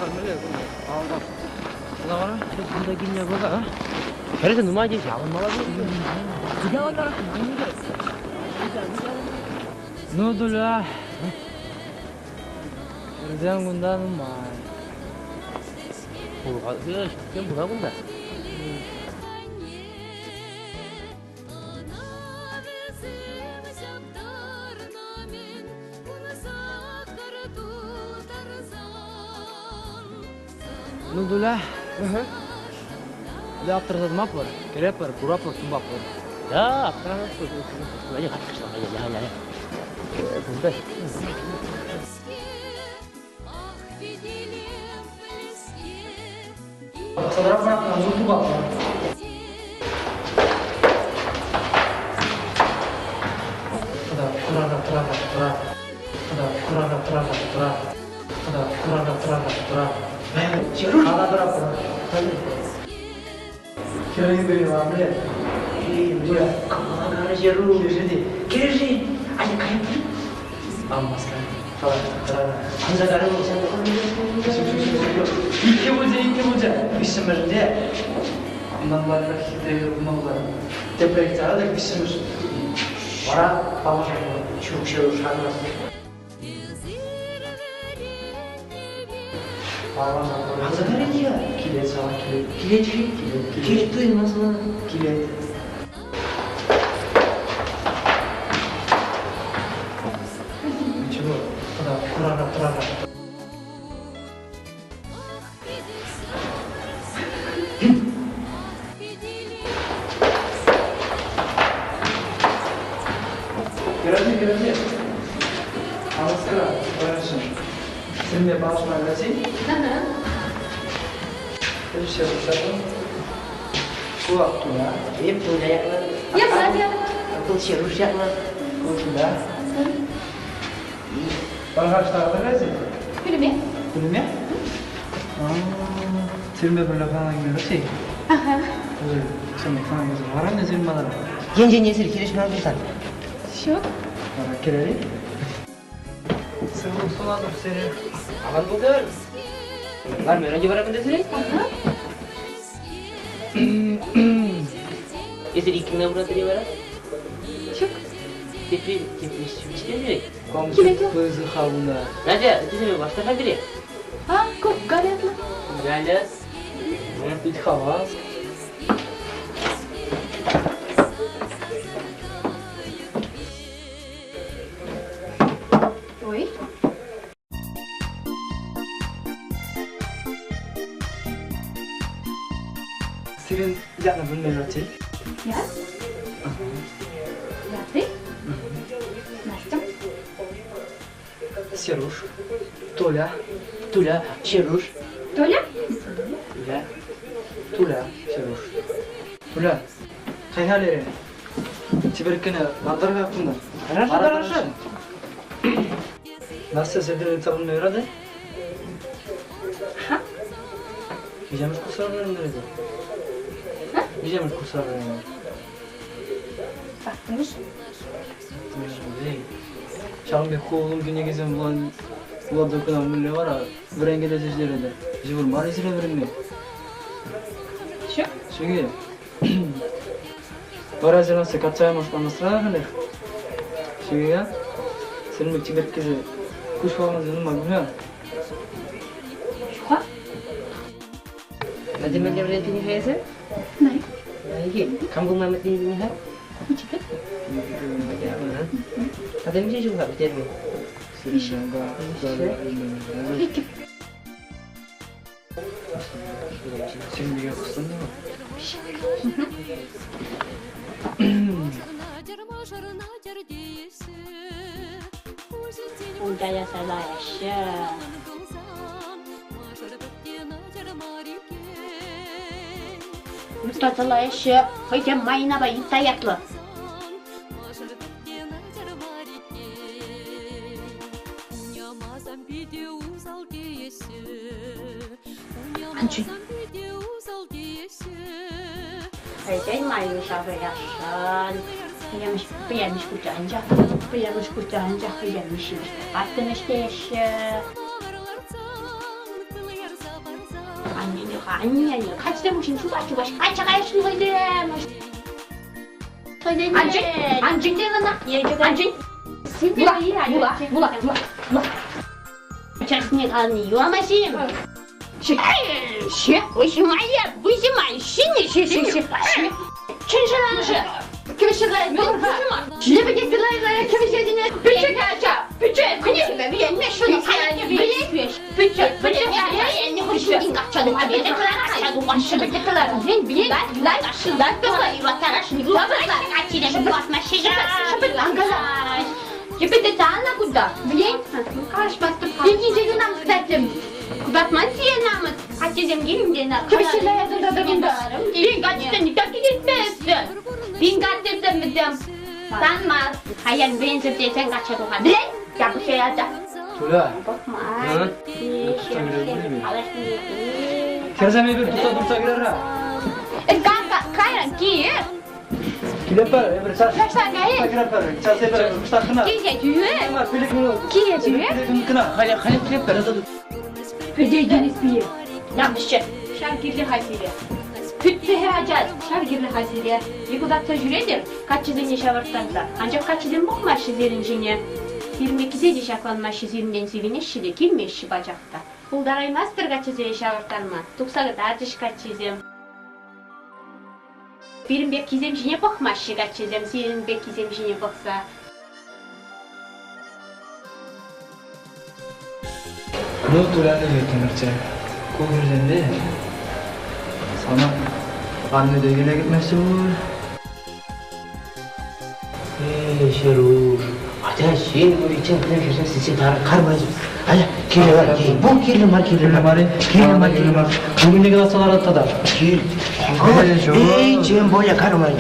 Халмелле кунта. Вара кунта килнӗ пулса, хӗрсем нумай теҫҫӗ, авӑнмалла Ну, Туля, хӗрсем кунта нумай. Тем пура кунта. Ну, Дуля, Дуля аптӑратмапӑр, кӗрепӗр, курапӑр, тумапӑр. Да, аптӑрамастпӑр. Кунта. Иккӗ пулчӗ, иккӗ пулчӗ. Виҫҫӗмӗшӗнче унтан лайӑхрах хитре пулмалла. Тепре чарать виҫҫӗмӗш. Вара паллашать. Ҫук, ҫук, шанмасть. Паллашать. Килет сана, килет. Килет-ши? Килет. Килет туйӑнмасӑр. Килет. Ничего, туда, курага, трага. Герози, герози. Алӑскра, барышын. Сенме палӑшма грози? Ага. Еще шагу. Кулак туля. Эп Туля ятлӑ. Я Надя. Вӑл Ҫеруш ятлӑ. Ку Туля. Пӑлхавҫа грози? Пӳлӗме. Пӳлӗме? Сирме пӗрле хана килмерӗ-ши? Ага. Сен хана килсе вара сирме мана. Енчен эсир хирӗҫ мар пулсан. Ҫук. Вара кӗрер-и? Сывлӑх сунатӑп сире. Аван пултӑр. Лармерен те вара кунта сире? Ага. Эсир иккӗн пуратӑр-и вара? Ҫук. Тепри, тепри ҫук ҫитер-и? Килет. Пысӑк хавна. Надя, ыттисене ваштаха кӗре. А, ку Галя ятлӑ. Галя. Пит хавас. Ой. Сирӗн ятна пӗлмелле-чи? Я? Я ты? Настя. Серуш. Толя. Туля, Ҫеруш. Толя? Туля. Туля, Серуш. Туля, кай-ха лере. Чиперккене лартар-ха кунта. Хорошо, хорошо. Настя сӗтел ыйтса пӗлме юрать-и? Ха? Виҫемӗш курсра вӗреннӗ-и? Виҫемӗш курсра вӗреннӗ. Тӑваттӑмӗш. Ҫавӑн пек хулӑн кӗнекесем вуласа кӑна мӗнле вара вӗренкелесе ҫитеретӗр? Йывӑр мар-и сире вӗренме? Ҫук. Ҫук-и? Вара сире качча яма шутламастӑр халех? Ҫук-и? Сирӗн пек чиперккесе куҫ паллансем нумай пуль-ха. Ҫук-ха. Надя мӗнле вӗрентӗн-ха эсӗ? Най. Най-и? Кам пулма ӗмӗтленетӗн-ха? Учитель. Тата миҫе ҫул-ха пӗтерме? Иккӗ. Сен пекех ӑслӑ Унта ясалаҫҫӗ. Тасалаҫҫӗ. Хӑйсем майнапа йытта ятлӑ. Анчи. Хӑйсен майри ҫавӑрасшӑн. Пӗрремӗш, пӗрремӗш курса анчах, пӗрремӗш курса анчах хӑйсем ҫимӗҫ аттӑмӗш теҫҫӗ. Анне, анне, анне, каччӑсем хушшин чупаҫ, чупаҫ, качча каясшӑн хӑйсем. Анчен, анчен те ӑна, анчен. Була, була, була, була, була. Часне калани юламаҫим. Ҫе, выҫмая, выҫмай, ҫине, ҫе, ҫе, ҫе, ҫе. Чӗншӗланшӗ. Санмас. Хаян вӗренсӗр тесен качча тухать. Билет, япӑхса ячӗ. Туля. Хӗрсем эпир туса туртса кӗрер-ха. Кайран ки. Килеппӗр, эпир час. Кайса кайӑр. Килеппӗр, час эпир кӑштах кӑна. Киле тӳе. Киле тӳе. Кӑна, халӗ халӗ килеппӗр. Пӗтӗ пире. Намӑсчӗ. Ҫав кирлӗ-ха сире. Пӳтсе ача, ҫав кирлӗ-ха сире. Йӑкӑлтатса ҫӳретӗр, каччӑсене ҫавӑрттарса. Анчах каччӑсем пӑхмаҫҫӗ сирӗн ҫине. Сирӗнпе килсе те ҫакланмаҫҫӗ, сирӗнтен сивӗнеҫҫӗ те килмеҫҫӗ пачах та. Пултараймастӑр каччӑсене ҫавӑрттарма. Тухса кӑтарчӗҫ каччисем. Пирӗн пеккисем ҫине пӑхмаҫҫӗ каччӑсем, сирӗн пеккисем ҫине пӑхса. Ну, Туляна ертӗмӗрччӗ. Ку хӗрсемпе сана анне те киле кӗртмеҫҫӗ пуль. Эй, Ҫеруш, атя ҫын куриччен пӗлем хӗрсем сиссе кармаҫ. Атя, кирлӗ мар, бу кирлӗ мар, кирлӗ мар. Кирлӗ мар, кирлӗ мар. Курнине кӑларса ларать тата. Кил. Эй, чем более кармай.